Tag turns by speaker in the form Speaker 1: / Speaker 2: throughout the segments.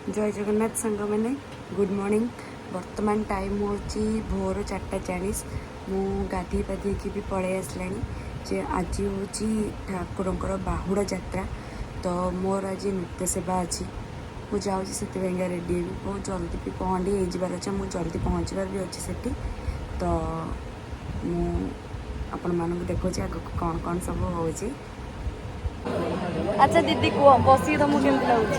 Speaker 1: ଜୟ ଜଗନ୍ନାଥ ସାଙ୍ଗମାନେ, good morning. ବର୍ତ୍ତମାନ time ହେଉଛି ଭୋର 4:40। ମୁଁ ଗାଧେଇ ପାଧେଇକି ବି ପଳେଇ ଆସିଲାଣି ଯେ ଆଜି ହେଉଛି ଠାକୁରଙ୍କର ବାହୁଡ଼ା ଯାତ୍ରା। ତ ମୋର ଆଜି ନୃତ୍ୟ ସେବା ଅଛି, ମୁଁ ଯାଉଛି, ସେଥିପାଇଁକା ରେଡ଼ି ହେବି। ବହୁତ ଜଲ୍ଦି ବି ପହଣ୍ଡି ହେଇଯିବାର ଅଛି, ମୁଁ ଜଲ୍ଦି ପହଞ୍ଚିବାର ବି ଅଛି ସେଠି। ତ ମୁଁ ଆପଣମାନଙ୍କୁ ଦେଖାଉଛି ଆଗକୁ କ'ଣ କ'ଣ ସବୁ ହେଉଛି। ଆଚ୍ଛା ଦିଦି, କୁହ, ବସିକି ତମକୁ କେମିତି ଲାଗୁଛି?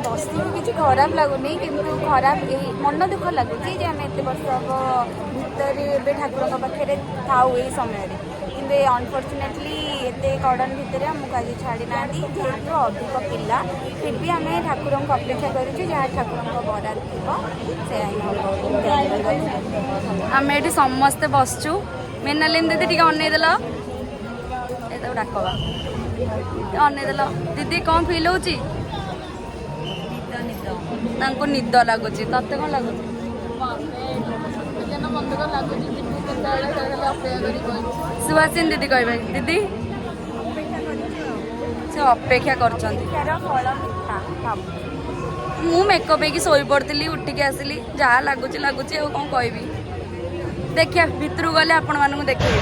Speaker 2: ବସିକି କିଛି ଖରାପ ଲାଗୁନି, କିନ୍ତୁ ଖରାପ ଏଇ ମନ ଦୁଃଖ ଲାଗୁଛି ଯେ ଆମେ ଏତେ ବର୍ଷ ହବ ଭିତରେ ଏବେ ଠାକୁରଙ୍କ ପାଖରେ ଥାଉ ଏଇ ସମୟରେ, କିନ୍ତୁ ଏ ଅନଫର୍ଚୁନେଟଲି ଏତେ କଡ଼ନ ଭିତରେ ଆମକୁ ଆଜି ଛାଡ଼ି ନାହାନ୍ତି। ଯେହେତୁ ଅଧିକ ପିଲା, ଫିର୍ ବି ଆମେ ଠାକୁରଙ୍କୁ ଅପେକ୍ଷା କରିଛୁ। ଯାହା ଠାକୁରଙ୍କ ବରାଦ ଥିବ ସେୟା ହିଁ ହବ।
Speaker 1: ଆମେ ଏଠି ସମସ୍ତେ ବସିଛୁ। ମେନାଲିନ ଦିଦି, ଟିକେ ଅନେଇ ଦେଲ। ଏ ତାକୁ ଡାକବା। ଅନେଇ ଦେଲ ଦିଦି, କ'ଣ ଫିଲ୍ ହଉଛି?
Speaker 2: ନିଦ ନିଦ।
Speaker 1: ତାଙ୍କୁ ନିଦ ଲାଗୁଛି। ତତେ କ'ଣ ଲାଗୁଛି?
Speaker 3: ମତେ ମତେ ତ ଲାଗୁଛି ଯିବୁ କେତେବେଳେ, ଖାଲି ଅପେକ୍ଷା କରି ବସିଛି।
Speaker 1: ସୁହାସିନ ଦିଦି କହିବେ। ଦିଦି, ସେ ଅପେକ୍ଷା କରୁଛନ୍ତି।
Speaker 2: ଅପେକ୍ଷାର ଫଳ ମିଠା ଭାବୁଛି।
Speaker 1: ମୁଁ ମେକଅପ୍ ହେଇକି ଶୋଇପଡ଼ିଥିଲି, ଉଠିକି ଆସିଲି। ଯାହା ଲାଗୁଛି ଲାଗୁଛି, ଆଉ କ'ଣ କହିବି? ଦେଖିବା, ଭିତରକୁ ଗଲେ ଆପଣମାନଙ୍କୁ ଦେଖେଇବି।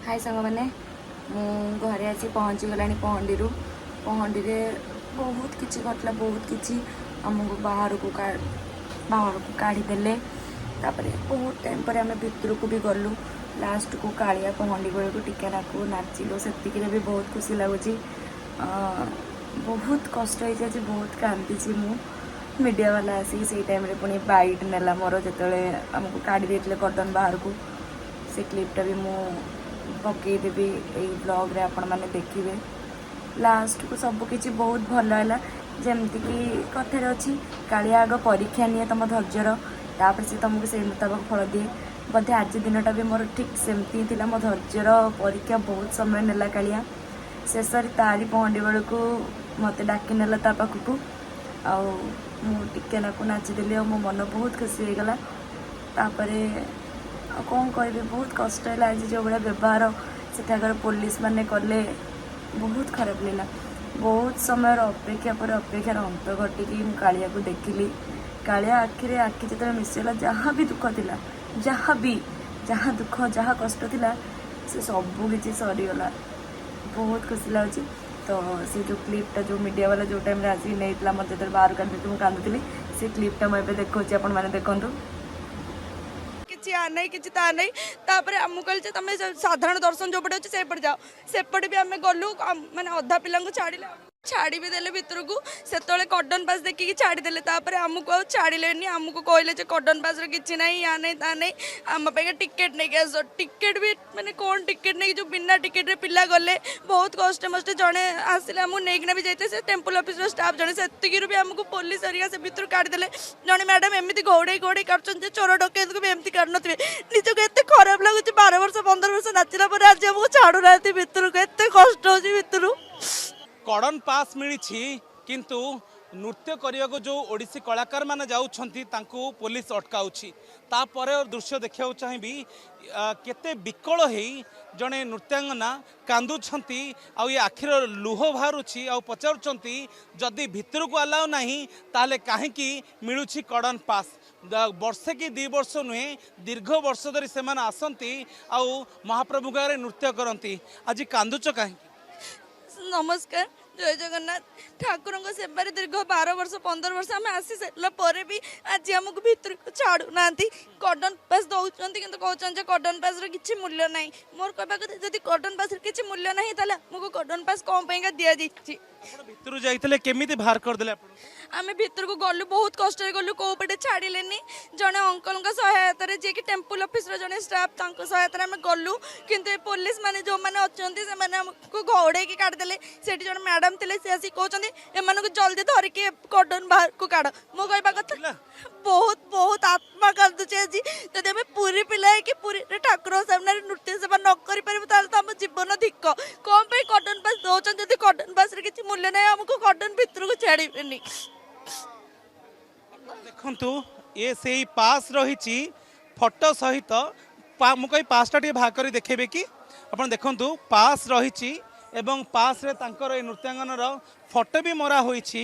Speaker 1: ହାଇ ସାଙ୍ଗମାନେ, ମୁଁ ଘରେ ଆସି ପହଞ୍ଚିଗଲାଣି ପହଣ୍ଡିରୁ। ପହଣ୍ଡିରେ ବହୁତ କିଛି ଘଟିଲା, ବହୁତ କିଛି। ଆମକୁ ବାହାରକୁ କାଢ଼ିଦେଲେ। ତାପରେ ବହୁତ ଟାଇମ୍ ପରେ ଆମେ ଭିତରକୁ ବି ଗଲୁ। ଲାଷ୍ଟକୁ କାଳିଆ ପହଣ୍ଡି ବେଳକୁ ଟିକେ ନାକୁ ନାଚିଲୁ, ସେତିକିରେ ବି ବହୁତ ଖୁସି ଲାଗୁଛି। ବହୁତ କଷ୍ଟ ହେଇଛି ଆଜି, ବହୁତ କାନ୍ଦିଛି ମୁଁ। ମିଡ଼ିଆ ବାଲା ଆସିକି ସେଇ ଟାଇମ୍ରେ ପୁଣି ବାଇଟ୍ ନେଲା ମୋର, ଯେତେବେଳେ ଆମକୁ କାଢ଼ି ଦେଇଥିଲେ କର୍ଡ଼ନ୍ ବାହାରକୁ। ସେ କ୍ଲିପ୍ଟା ବି ମୁଁ ପକେଇଦେବି ଏଇ ବ୍ଲଗ୍ରେ, ଆପଣମାନେ ଦେଖିବେ। ଲାଷ୍ଟକୁ ସବୁକିଛି ବହୁତ ଭଲ ହେଲା। ଯେମିତିକି କଥାରେ ଅଛି, କାଳିଆ ଆଗ ପରୀକ୍ଷା ନିଏ ତୁମ ଧୈର୍ଯ୍ୟର, ତାପରେ ସେ ତୁମକୁ ସେଇ ମୁତାବକ ଫଳ ଦିଏ। ବୋଧେ ଆଜି ଦିନଟା ବି ମୋର ଠିକ୍ ସେମିତି ହିଁ ଥିଲା। ମୋ ଧୈର୍ଯ୍ୟର ପରୀକ୍ଷା ବହୁତ ସମୟ ନେଲା କାଳିଆ। ଶେଷରେ ତାରି ପହଣ୍ଡି ବେଳକୁ ମୋତେ ଡାକି ନେଲା ତା ପାଖକୁ, ଆଉ ମୁଁ ଟିକେ ନାକୁ ନାଚିଦେଲି ଆଉ ମୋ ମନ ବହୁତ ଖୁସି ହେଇଗଲା। ତାପରେ ଆଉ କ'ଣ କହିବି? ବହୁତ କଷ୍ଟ ହେଲା ଆଜି। ଯେଉଁ ଭଳିଆ ବ୍ୟବହାର ସେଠାକାର ପୋଲିସ ମାନେ କଲେ, ବହୁତ ଖରାପ ଲାଗିଲା। ବହୁତ ସମୟର ଅପେକ୍ଷା ପରେ ଅପେକ୍ଷାର ଅନ୍ତ ଘଟିକି ମୁଁ କାଳିଆକୁ ଦେଖିଲି। କାଳିଆ ଆଖିରେ ଆଖି ଯେତେବେଳେ ମିଶିଗଲା, ଯାହା ବି ଦୁଃଖ ଥିଲା, ଯାହା ବି ଯାହା ଦୁଃଖ, ଯାହା କଷ୍ଟ ଥିଲା, ସେ ସବୁ କିଛି ସରିଗଲା। ବହୁତ ଖୁସି ଲାଗୁଛି। ତ ସେ ଯେଉଁ କ୍ଲିପ୍ଟା, ଯେଉଁ ମିଡ଼ିଆ ବାଲା ଯେଉଁ ଟାଇମ୍ରେ ଆସିକି ନେଇଥିଲା ମୋତେ, ଯେତେବେଳେ ବାହାରୁ କାଢ଼ିଦେଇଥିଲେ, ମୁଁ କାନ୍ଦୁଥିଲି, ସେ କ୍ଲିପ୍ଟା ମୁଁ ଏବେ ଦେଖାଉଛି, ଆପଣମାନେ ଦେଖନ୍ତୁ।
Speaker 4: କିଛି ଆ ନାହିଁ, କିଛି ତା ନାହିଁ। ତାପରେ ଆମକୁ କହିଲେ ଯେ ତମେ ସାଧାରଣ ଦର୍ଶନ ଯେଉଁପଟେ ଅଛି ସେପଟେ ଯାଅ। ସେପଟେ ବି ଆମେ ଗଲୁ। ମାନେ ଅଧା ପିଲାଙ୍କୁ ଛାଡ଼ିଲେ, ଛାଡ଼ି ବି ଦେଲେ ଭିତରକୁ। ସେତେବେଳେ କର୍ଡ଼ନ୍ ପାସ୍ ଦେଖିକି ଛାଡ଼ିଦେଲେ। ତାପରେ ଆମକୁ ଆଉ ଛାଡ଼ିଲେନି। ଆମକୁ କହିଲେ ଯେ କର୍ଡ଼ନ୍ ପାସ୍ର କିଛି ନାହିଁ, ୟା ନାହିଁ, ତା ନାହିଁ, ଆମ ପାଇଁକା ଟିକେଟ୍ ନେଇକି ଆସ। ଟିକେଟ୍ ବି ମାନେ କ'ଣ ଟିକେଟ୍ ନେଇକି? ଯେଉଁ ବିନା ଟିକେଟ୍ରେ ପିଲା ଗଲେ, ବହୁତ କଷ୍ଟେ ମଷ୍ଟେ ଜଣେ ଆସିଲେ, ଆମକୁ ନେଇକିନା ବି ଯାଇଥିଲେ, ସେ ଟେମ୍ପଲ୍ ଅଫିସର ଷ୍ଟାଫ୍ ଜଣେ। ସେତିକିରୁ ବି ଆମକୁ ପୋଲିସ ହେରିକା ସେ ଭିତରୁ କାଢ଼ିଦେଲେ। ଜଣେ ମ୍ୟାଡ଼ାମ୍ ଏମିତି ଘଉଡ଼େଇ ଘଉଡ଼େଇ କାଢୁଛନ୍ତି ଯେ ଚୋର ଡକାୟତକୁ ବି ଏମିତି କାଢୁନଥିବେ। ନିଜକୁ ଏତେ ଖରାପ ଲାଗୁଛି, 12 ବର୍ଷ 15 ବର୍ଷ ନାଚିଲା ପରେ ଆଜି ଆମକୁ ଛାଡ଼ୁନାହାନ୍ତି ଭିତରକୁ। ଏତେ କଷ୍ଟ ହେଉଛି ଭିତରୁ।
Speaker 5: କଡ଼ନ ପାସ୍ ମିଳିଛି, କିନ୍ତୁ ନୃତ୍ୟ କରିବାକୁ ଯେଉଁ ଓଡ଼ିଶୀ କଳାକାରମାନେ ଯାଉଛନ୍ତି, ତାଙ୍କୁ ପୋଲିସ ଅଟକାଉଛି। ତାପରେ ଦୃଶ୍ୟ ଦେଖିବାକୁ ଚାହିଁବି, କେତେ ବିକଳ ହେଇ ଜଣେ ନୃତ୍ୟାଙ୍ଗନା କାନ୍ଦୁଛନ୍ତି ଆଉ ଏ ଆଖିର ଲୁହ ବାହାରୁଛି, ଆଉ ପଚାରୁଛନ୍ତି, ଯଦି ଭିତରକୁ ଆଲାଉ ନାହିଁ ତାହେଲେ କାହିଁକି ମିଳୁଛି କଡ଼ନ ପାସ୍? ବର୍ଷେ କି 2 ବର୍ଷ ନୁହେଁ, ଦୀର୍ଘ ବର୍ଷ ଧରି ସେମାନେ ଆସନ୍ତି ଆଉ ମହାପ୍ରଭୁଙ୍କ ଆଗରେ ନୃତ୍ୟ କରନ୍ତି। ଆଜି କାନ୍ଦୁଛ କାହିଁକି?
Speaker 4: ନମସ୍କାର, ଜୟ ଜଗନ୍ନାଥ। ଠାକୁରଙ୍କ ସେବାରେ ଦୀର୍ଘ 12 ବର୍ଷ 15 ବର୍ଷ ଆମେ ଆସି ସାରିଲା ପରେ ବି ଆଜି ଆମକୁ ଭିତରକୁ ଛାଡ଼ୁନାହାନ୍ତି। କର୍ଡ଼ନ୍ ପାସ୍ ଦେଉଛନ୍ତି, କିନ୍ତୁ କହୁଛନ୍ତି ଯେ କର୍ଡ଼ନ୍ ପାସ୍ର କିଛି ମୂଲ୍ୟ ନାହିଁ। ମୋର କହିବା କଥା, ଯଦି କର୍ଡ଼ନ୍ ପାସ୍ର କିଛି ମୂଲ୍ୟ ନାହିଁ, ତାହେଲେ ଆମକୁ କର୍ଡ଼ନ୍ ପାସ୍ କ'ଣ ପାଇଁକା ଦିଆଯାଇଛି?
Speaker 5: ଆପଣ ଭିତରୁ ଯାଇଥିଲେ, କେମିତି ବାହାର କରିଦେଲେ ଆପଣ?
Speaker 4: ଆମେ ଭିତରକୁ ଗଲୁ, ବହୁତ କଷ୍ଟରେ ଗଲୁ, କେଉଁ ପଟେ ଛାଡ଼ିଲେନି। ଜଣେ ଅଙ୍କଲଙ୍କ ସହାୟତାରେ, ଯିଏକି ଟେମ୍ପଲ ଅଫିସର ଜଣେ ଷ୍ଟାଫ୍, ତାଙ୍କ ସହାୟତାରେ ଆମେ ଗଲୁ। କିନ୍ତୁ ଏ ପୋଲିସ ମାନେ ଯେଉଁମାନେ ଅଛନ୍ତି, ସେମାନେ ଆମକୁ ଘଉଡ଼େଇକି କାଢ଼ିଦେଲେ। ସେଠି ଜଣେ ମ୍ୟାଡ଼ାମ୍ ଥିଲେ, ସେ ଆସିକି କହୁଛନ୍ତି ଏମାନଙ୍କୁ ଜଲ୍ଦି ଧରିକି କର୍ଡନ ବାହାରକୁ କାଢ଼। ମୁଁ କହିବା କଥା, ବହୁତ ବହୁତ ଆତ୍ମା କାନ୍ଦୁଛି ଆଜି। ଯଦି ଆମେ ପୁରୀ ପିଲା ହେଇକି ପୁରୀରେ ଠାକୁରଙ୍କ ସାମ୍ନାରେ ନୃତ୍ୟ ସେବା ନ କରିପାରିବୁ, ତାହେଲେ ତ ଆମ ଜୀବନ ଧିକ। କ'ଣ ପାଇଁ କର୍ଡନ ପାସ୍ ଦେଉଛନ୍ତି ଯଦି କର୍ଡନ ପାସ୍ରେ କିଛି ମୂଲ୍ୟ ନାହିଁ? ଆମକୁ କର୍ଡନ ଭିତରକୁ ଛାଡ଼ିବେନି।
Speaker 5: ଦେଖନ୍ତୁ, ଏ ସେଇ ପାସ୍ ରହିଛି ଫଟୋ ସହିତ। ମୁଁ କହି ପାସ୍ଟା ଟିକେ ବାହାର କରି ଦେଖେଇବେ କି? ଆପଣ ଦେଖନ୍ତୁ, ପାସ୍ ରହିଛି ଏବଂ ପାସ୍ରେ ତାଙ୍କର ଏ ନୃତ୍ୟାଙ୍ଗନର ଫଟୋ ବି ମରା ହୋଇଛି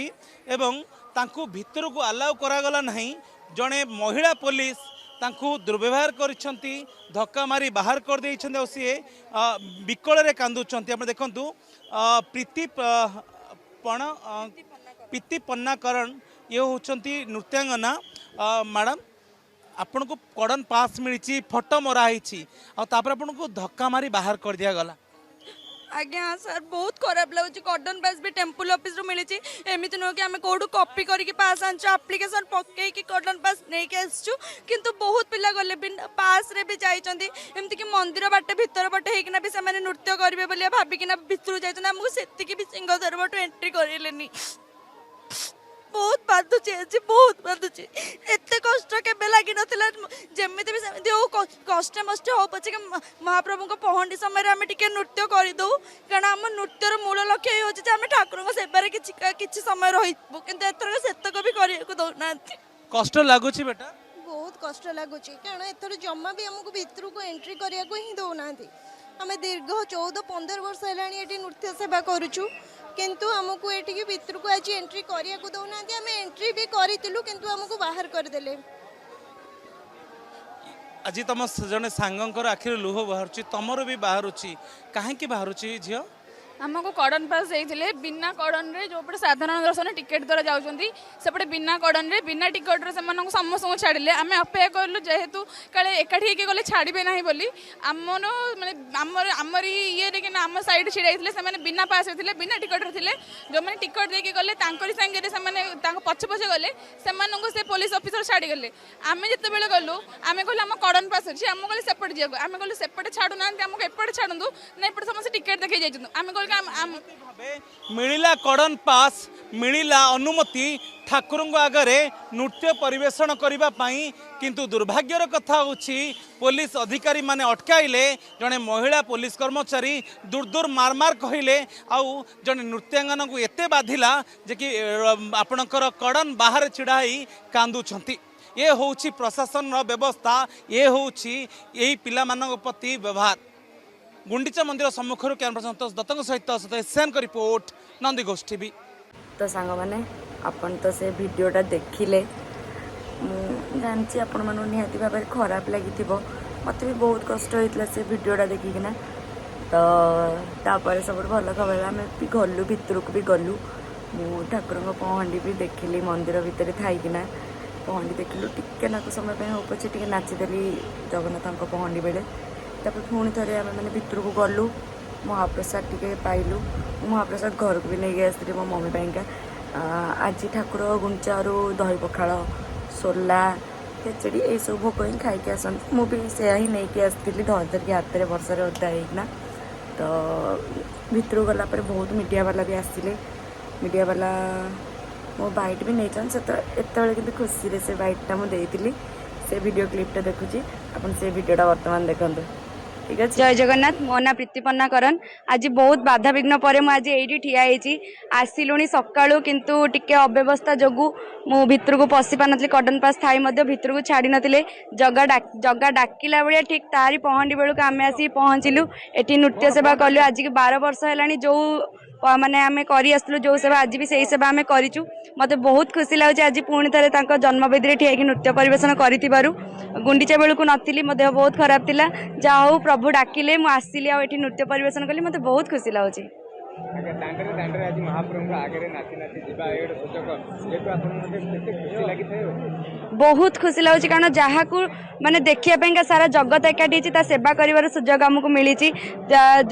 Speaker 5: ଏବଂ ତାଙ୍କୁ ଭିତରକୁ ଆଲାଉ କରାଗଲା ନାହିଁ। ଜଣେ ମହିଳା ପୋଲିସ ତାଙ୍କୁ ଦୁର୍ବ୍ୟବହାର କରିଛନ୍ତି, ଧକ୍କା ମାରି ବାହାର କରିଦେଇଛନ୍ତି ଆଉ ସିଏ ବିକଳରେ କାନ୍ଦୁଛନ୍ତି। ଆପଣ ଦେଖନ୍ତୁ, ପ୍ରୀତି ପଣ ପ୍ରୀତି ପନ୍ନାକରଣ, ଇଏ ହେଉଛନ୍ତି ନୃତ୍ୟାଙ୍ଗନା। ମ୍ୟାଡ଼ାମ୍, ଆପଣଙ୍କୁ କଡ଼ନ ପାସ୍ ମିଳିଛି, ଫଟୋ ମରା ହେଇଛି ଆଉ ତାପରେ ଆପଣଙ୍କୁ ଧକ୍କା ମାରି ବାହାର କରିଦିଆଗଲା।
Speaker 4: ଆଜ୍ଞା ସାର୍, ବହୁତ ଖରାପ ଲାଗୁଛି। କର୍ଡନ ପାସ୍ ବି ଟେମ୍ପଲ ଅଫିସରୁ ମିଳିଛି। ଏମିତି ନୁହଁ କି ଆମେ କେଉଁଠୁ କପି କରିକି ପାସ୍ ଆଣିଛୁ। ଆପ୍ଲିକେସନ୍ ପକେଇକି କର୍ଡନ ପାସ୍ ନେଇକି ଆସିଛୁ। କିନ୍ତୁ ବହୁତ ପିଲା ଗଲେ, ବିନା ପାସ୍ରେ ବି ଯାଇଛନ୍ତି। ଏମିତିକି ମନ୍ଦିର ବାଟେ ଭିତର ପଟେ ହେଇକିନା ବି ସେମାନେ ନୃତ୍ୟ କରିବେ ବୋଲି ଭାବିକିନା ଭିତରକୁ ଯାଇଛନ୍ତି। ଆମକୁ ସେତିକି ବି ସିଂହଦ୍ୱାର ପଟୁ ଏଣ୍ଟ୍ରି କରିଲେନି। ବହୁତ ବାଧୁଛି ଆଜି, ବହୁତ ବାଧୁଛି। ଏତେ କଷ୍ଟ କେବେ ଲାଗିନଥିଲା। ଯେମିତି ବି ସେମିତି ହଉ, କଷ୍ଟେ ମଷ୍ଟେ ହଉ ପଛକେ, ମହାପ୍ରଭୁଙ୍କ ପହଣ୍ଡି ସମୟରେ ଆମେ ଟିକେ ନୃତ୍ୟ କରିଦେଉ, କାରଣ ଆମ ନୃତ୍ୟର ମୂଳ ଲକ୍ଷ୍ୟ ହିଁ ହେଉଛି ଯେ ଆମେ ଠାକୁରଙ୍କ ସେବାରେ କିଛି କିଛି ସମୟ ରହିବୁ। କିନ୍ତୁ ଏଥରକ ସେତକ ବି କରିବାକୁ ଦେଉନାହାନ୍ତି।
Speaker 5: କଷ୍ଟ ଲାଗୁଛି ବେଟା?
Speaker 6: ବହୁତ କଷ୍ଟ ଲାଗୁଛି, କାରଣ ଏଥର ଜମା ବି ଆମକୁ ଭିତରକୁ ଏଣ୍ଟ୍ରି କରିବାକୁ ହିଁ ଦେଉନାହାନ୍ତି। ଆମେ ଦୀର୍ଘ 14-15 ବର୍ଷ ହେଲାଣି ଏଠି ନୃତ୍ୟ ସେବା କରୁଛୁ, କିନ୍ତୁ ଆମକୁ ଏଠିକି ଭିତରକୁ ଆଜି ଏଣ୍ଟ୍ରି କରିବାକୁ ଦେଉନାହାନ୍ତି। ଆମେ ଏଣ୍ଟ୍ରି ବି କରିଥିଲୁ, କିନ୍ତୁ ଆମକୁ ବାହାର କରିଦେଲେ।
Speaker 5: ଆଜି ତମ ଜଣେ ସାଙ୍ଗଙ୍କର ଆଖିରୁ ଲୁହ ବାହାରୁଛି, ତମର ବି ବାହାରୁଛି। କାହିଁକି ବାହାରୁଛି ଝିଅ?
Speaker 3: ଆମକୁ କଡ଼ନ ପାସ୍ ଦେଇଥିଲେ। ବିନା କଡ଼ନରେ ଯେଉଁପଟେ ସାଧାରଣ ଦର୍ଶନ ଟିକେଟ୍ ଦ୍ୱାରା ଯାଉଛନ୍ତି, ସେପଟେ ବିନା କଡ଼ନରେ, ବିନା ଟିକେଟ୍ରେ ସେମାନଙ୍କୁ ସମସ୍ତଙ୍କୁ ଛାଡ଼ିଲେ। ଆମେ ଅପେକ୍ଷା କଲୁ, ଯେହେତୁ କାଳେ ଏକାଠି ହେଇକି ଗଲେ ଛାଡ଼ିବେ ନାହିଁ ବୋଲି। ଆମର ମାନେ ଆମର ଆମରି ଇଏରେ କିନା ଆମ ସାଇଡ଼୍ ଛିଡ଼ା ହେଇଥିଲେ ସେମାନେ, ବିନା ପାସ୍ରେ ଥିଲେ, ବିନା ଟିକେଟ୍ରେ ଥିଲେ। ଯେଉଁମାନେ ଟିକେଟ୍ ଦେଇକି ଗଲେ, ତାଙ୍କରି ସାଙ୍ଗରେ ସେମାନେ ତାଙ୍କ ପଛେ ପଛେ ଗଲେ, ସେମାନଙ୍କୁ ସେ ପୋଲିସ ଅଫିସର ଛାଡ଼ିଗଲେ। ଆମେ ଯେତେବେଳେ ଗଲୁ, ଆମେ କହିଲୁ ଆମ କଡ଼ନ ପାସ୍ ଅଛି, ଆମକୁ କହିଲେ ସେପଟେ ଯିବାକୁ। ଆମେ କହିଲୁ ସେପଟେ ଛାଡ଼ୁନାହାନ୍ତି, ଆମକୁ ଏପଟେ ଛାଡ଼ନ୍ତୁ ନା, ଏପଟେ ସମସ୍ତେ ଟିକେଟ୍ ଦେଖେଇ ଯାଇଛନ୍ତି। ଆମେ କହିଲୁ
Speaker 5: ଭାବେ ମିଳିଲା କଡ଼ନ ପାସ୍, ମିଳିଲା ଅନୁମତି ଠାକୁରଙ୍କ ଆଗରେ ନୃତ୍ୟ ପରିବେଷଣ କରିବା ପାଇଁ, କିନ୍ତୁ ଦୁର୍ଭାଗ୍ୟର କଥା ହେଉଛି ପୋଲିସ ଅଧିକାରୀମାନେ ଅଟକାଇଲେ। ଜଣେ ମହିଳା ପୋଲିସ କର୍ମଚାରୀ ଦୂର ଦୂର ମାର ମାର କହିଲେ ଆଉ ଜଣେ ନୃତ୍ୟାଙ୍ଗନାଙ୍କୁ ଏତେ ବାଧିଲା ଯେ କି ଆପଣଙ୍କର କଡ଼ନ ବାହାରେ ଛିଡ଼ା ହେଇ କାନ୍ଦୁଛନ୍ତି। ଏ ହେଉଛି ପ୍ରଶାସନର ବ୍ୟବସ୍ଥା, ଏ ହେଉଛି ଏଇ ପିଲାମାନଙ୍କ ପ୍ରତି ବ୍ୟବହାର। ଗୁଣ୍ଡିଚା ମନ୍ଦିର ସମ୍ମୁଖରୁ କ୍ୟାମେରା ସନ୍ତୋଷ ଦତ୍ତଙ୍କ ସହିତ ସତେଜ ସେନଙ୍କ ରିପୋର୍ଟ, ନନ୍ଦିଘୋଷ ଟିଭି।
Speaker 1: ତ ସାଙ୍ଗମାନେ, ଆପଣ ତ ସେ ଭିଡ଼ିଓଟା ଦେଖିଲେ। ମୁଁ ଜାଣିଛି ଆପଣମାନଙ୍କୁ ନିହାତି ଭାବରେ ଖରାପ ଲାଗିଥିବ। ମୋତେ ବି ବହୁତ କଷ୍ଟ ହେଇଥିଲା ସେ ଭିଡ଼ିଓଟା ଦେଖିକିନା। ତ ତାପରେ ସବୁଠୁ ଭଲ ଖବର ହେଲା, ଆମେ ବି ଗଲୁ, ଭିତରକୁ ବି ଗଲୁ। ମୁଁ ଠାକୁରଙ୍କ ପହଣ୍ଡି ବି ଦେଖିଲି। ମନ୍ଦିର ଭିତରେ ଥାଇକିନା ପହଣ୍ଡି ଦେଖିଲୁ। ଟିକେ ନାକୁ ସମୟ ପାଇଁ ହଉ ପଛେ ଟିକେ ନାଚିଦେଲି ଜଗନ୍ନାଥଙ୍କ ପହଣ୍ଡି ବେଳେ। ତାପରେ ପୁଣି ଥରେ ଆମେ ମାନେ ଭିତରକୁ ଗଲୁ, ମହାପ୍ରସାଦ ଟିକେ ପାଇଲୁ। ମୁଁ ମହାପ୍ରସାଦ ଘରକୁ ବି ନେଇକି ଆସିଥିଲି ମୋ ମମି ପାଇଁକା। ଆଜି ଠାକୁର ଗୁଣ୍ଡିଚାରୁ ଦହି ପଖାଳ, ସୋଲା, ଖେଚେଡ଼ି ଏଇସବୁ ଭୋଗ ହିଁ ଖାଇକି ଆସନ୍ତି। ମୁଁ ବି ସେୟା ହିଁ ନେଇକି ଆସିଥିଲି ଧରି ଧରିକି ହାତରେ, ବର୍ଷାରେ ଓଦା ହେଇକିନା। ତ ଭିତରକୁ ଗଲା ପରେ ବହୁତ ମିଡ଼ିଆ ବାଲା ବି ଆସିଲେ। ମିଡ଼ିଆ ବାଲା ମୋ ବାଇଟ୍ ବି ନେଇଛନ୍ତି ସେତେବେଳେ ଏତେବେଳେ, କିନ୍ତୁ ଖୁସିରେ ସେ ବାଇଟ୍ଟା ମୁଁ ଦେଇଥିଲି। ସେ ଭିଡ଼ିଓ କ୍ଲିପ୍ଟା ଦେଖୁଛି, ଆପଣ ସେ ଭିଡ଼ିଓଟା ବର୍ତ୍ତମାନ ଦେଖନ୍ତୁ। ଠିକ୍ ଅଛି। ଜୟ ଜଗନ୍ନାଥ। ମୋ ନାଁ ପ୍ରୀତିପନ୍ନା କରନ। ଆଜି ବହୁତ ବାଧାବିଘ୍ନ ପରେ ମୁଁ ଆଜି ଏଇଠି ଠିଆ ହେଇଛି। ଆସିଲୁଣି ସକାଳୁ, କିନ୍ତୁ ଟିକେ ଅବ୍ୟବସ୍ଥା ଯୋଗୁଁ ମୁଁ ଭିତରକୁ ପଶି ପାରିନଥିଲି। କର୍ଡନ ପାସ୍ ଥାଇ ମଧ୍ୟ ଭିତରକୁ ଛାଡ଼ି ନଥିଲେ। ଜଗା ଡାକିଲା ଭଳିଆ ଠିକ୍ ତାରି ପହଣ୍ଡି ବେଳକୁ ଆମେ ଆସିକି ପହଞ୍ଚିଲୁ। ଏଠି ନୃତ୍ୟ ସେବା କଲୁ। ଆଜିକି 12 ବର୍ଷ ହେଲାଣି ଯେଉଁ ମାନେ ଆମେ କରି ଆସିଥିଲୁ ଯେଉଁ ସେବା, ଆଜି ବି ସେଇ ସେବା ଆମେ କରିଛୁ। ମୋତେ ବହୁତ ଖୁସି ଲାଗୁଛି ଆଜି ପୁଣି ଥରେ ତାଙ୍କ ଜନ୍ମବେଦୀରେ ଠିଆ ହେଇକି ନୃତ୍ୟ ପରିବେଷଣ କରିଥିବାରୁ। ଗୁଣ୍ଡିଚା ବେଳକୁ ନଥିଲି, ମୋ ଦେହ ବହୁତ ଖରାପ ଥିଲା। ଯାହା ହଉ, ପ୍ରଭୁ ଡାକିଲେ, ମୁଁ ଆସିଲି ଆଉ ଏଠି ନୃତ୍ୟ ପରିବେଷଣ କଲି। ମୋତେ ବହୁତ ଖୁସି ଲାଗୁଛି।
Speaker 7: ଆଜ୍ଞା, ଦାଣ୍ଡରେ ଦାଣ୍ଡରେ ଆଜି ମହାପ୍ରଭୁଙ୍କ ଆଗରେ ନାଚି ନାଚି ଯିବା ଏ ଗୋଟେ ସୁଯୋଗ ଯେହେତୁ ଆପଣଙ୍କୁ ମଧ୍ୟ କେତେ ଖୁସି ଲାଗିଥାଏ?
Speaker 1: ବହୁତ ଖୁସି ଲାଗୁଛି, କାରଣ ଯାହାକୁ ମାନେ ଦେଖିବା ପାଇଁକା ସାରା ଜଗତ ଏକାଠି ହେଇଛି, ତା ସେବା କରିବାର ସୁଯୋଗ ଆମକୁ ମିଳିଛି।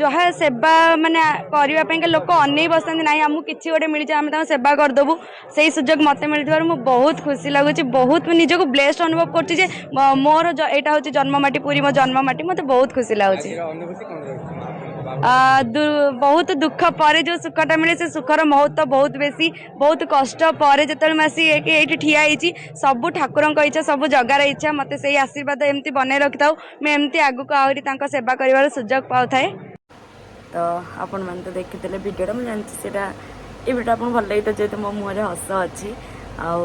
Speaker 1: ଯାହା ସେବା ମାନେ କରିବା ପାଇଁକା ଲୋକ ଅନେଇ ବସନ୍ତି, ନାହିଁ ଆମକୁ କିଛି ଗୋଟେ ମିଳିଛି, ଆମେ ତାଙ୍କ ସେବା କରିଦେବୁ, ସେଇ ସୁଯୋଗ ମୋତେ ମିଳିଥିବାରୁ ମୁଁ ବହୁତ ଖୁସି ଲାଗୁଛି। ବହୁତ ମୁଁ ନିଜକୁ ବ୍ଲେସ୍ଡ ଅନୁଭବ କରୁଛି ଯେ ମୋର ଏଇଟା ହେଉଛି ଜନ୍ମମାଟି, ପୁରୀ ମୋ ଜନ୍ମମାଟି। ମୋତେ ବହୁତ ଖୁସି ଲାଗୁଛି।
Speaker 7: ଆଜିର ଅନୁଭୂତି କ'ଣ ରହିଛି ମହାପ୍ରଭୁଙ୍କ ବାହୁଡ଼ା?
Speaker 1: ବହୁତ ଦୁଃଖ ପରେ ଯେଉଁ ସୁଖଟା ମିଳେ, ସେ ସୁଖର ମହତ୍ଵ ବହୁତ ବେଶୀ। ବହୁତ କଷ୍ଟ ପରେ ଯେତେବେଳେ ମୁଁ ଆସି ଏଇଠି ଠିଆ ହେଇଛି, ସବୁ ଠାକୁରଙ୍କ ଇଚ୍ଛା, ସବୁ ଜଗାର ଇଚ୍ଛା। ମୋତେ ସେଇ ଆଶୀର୍ବାଦ ଏମିତି ବନେଇ ରଖିଥାଉ, ମୁଁ ଏମିତି ଆଗକୁ ଆହୁରି ତାଙ୍କ ସେବା କରିବାର ସୁଯୋଗ ପାଉଥାଏ। ତ ଆପଣମାନେ ତ ଦେଖିଥିଲେ ଭିଡ଼ିଓଟା। ମୁଁ ଜାଣିଛି ସେଇଟା ଏ ଭିଡ଼ିଓ ଆପଣଙ୍କୁ ଭଲ ଲାଗିଥିବ, ଯେହେତୁ ମୋ ମୁହଁରେ ହସ ଅଛି। ଆଉ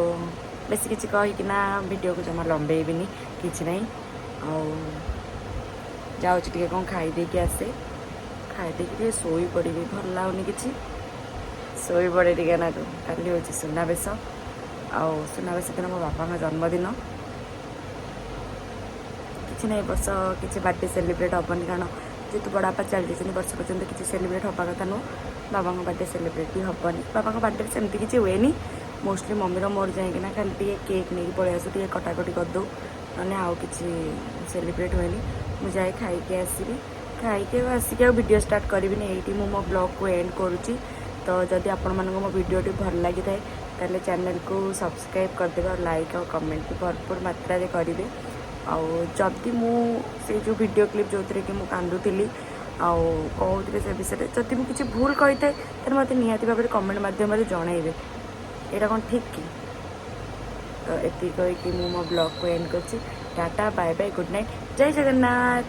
Speaker 1: ବେଶୀ କିଛି କହିକିନା ଭିଡ଼ିଓକୁ ଜମା ଲମ୍ବେଇବିନି, କିଛି ନାହିଁ। ଆଉ ଯାଉଛି ଟିକେ କ'ଣ ଖାଇଦେଇକି ଆସେ। ଖାଇଦେଇକି ଟିକେ ଶୋଇପଡ଼ିବି। ଭଲ ଲାଗୁନି କିଛି, ଶୋଇପଡ଼େ ଟିକେ ନା। କାଲି ହେଉଛି ସୁନାବେଶ, ଆଉ ସୁନାବେଶ ଦିନ ମୋ ବାପାଙ୍କ ଜନ୍ମଦିନ। କିଛି ନାହିଁ, ଏ ବର୍ଷ କିଛି ବାର୍ଥଡେ ସେଲିବ୍ରେଟ୍ ହେବନି, କାରଣ ଯେହେତୁ ବଡ଼ ବାପା ଚାଲିଯାଇଛନ୍ତି, ବର୍ଷ ପର୍ଯ୍ୟନ୍ତ କିଛି ସେଲିବ୍ରେଟ୍ ହେବା କଥା ନୁହଁ। ବାବାଙ୍କ ବାର୍ଥଡେ ସେଲିବ୍ରେଟ୍ ବି ହେବନି। ବାବାଙ୍କ ବାର୍ଥଡେରେ ସେମିତି କିଛି ହୁଏନି। ମୋଷ୍ଟଲି ମମିର ମୋର ଯାଇକିନା ଖାଲି ଟିକେ କେକ୍ ନେଇକି ପଳେଇ ଆସୁ, ଟିକେ କଟାକଟି କରିଦେଉ, ନହେଲେ ଆଉ କିଛି ସେଲିବ୍ରେଟ୍ ହୁଏନି। ମୁଁ ଯାଇ ଖାଇକି ଆସିବି। ଖାଇକି ଆଉ ଆସିକି ଆଉ ଭିଡ଼ିଓ ଷ୍ଟାର୍ଟ କରିବିନି। ଏଇଠି ମୁଁ ମୋ ବ୍ଲଗ୍କୁ ଏଣ୍ଡ କରୁଛି। ତ ଯଦି ଆପଣମାନଙ୍କୁ ମୋ ଭିଡ଼ିଓଟି ଭଲ ଲାଗିଥାଏ, ତାହେଲେ ଚ୍ୟାନେଲକୁ ସବସ୍କ୍ରାଇବ୍ କରିଦେବେ ଆଉ ଲାଇକ୍ ଆଉ କମେଣ୍ଟ ବି ଭରପୁର ମାତ୍ରାରେ କରିବେ। ଆଉ ଯଦି ମୁଁ ସେଇ ଯେଉଁ ଭିଡ଼ିଓ କ୍ଲିପ୍ ଯେଉଁଥିରେ କି ମୁଁ କାନ୍ଦୁଥିଲି ଆଉ କହୁଥିଲି, ସେ ବିଷୟରେ ଯଦି ମୁଁ କିଛି ଭୁଲ କହିଥାଏ, ତାହେଲେ ମୋତେ ନିହାତି ଭାବରେ କମେଣ୍ଟ ମାଧ୍ୟମରେ ଜଣାଇବେ, ଏଇଟା କ'ଣ ଠିକ୍ କି? ତ ଏତିକି କହିକି ମୁଁ ମୋ ବ୍ଲଗ୍କୁ ଏଣ୍ଡ କରୁଛି। Tata, bye bye, good night, ଜୟ ଜଗନ୍ନାଥ।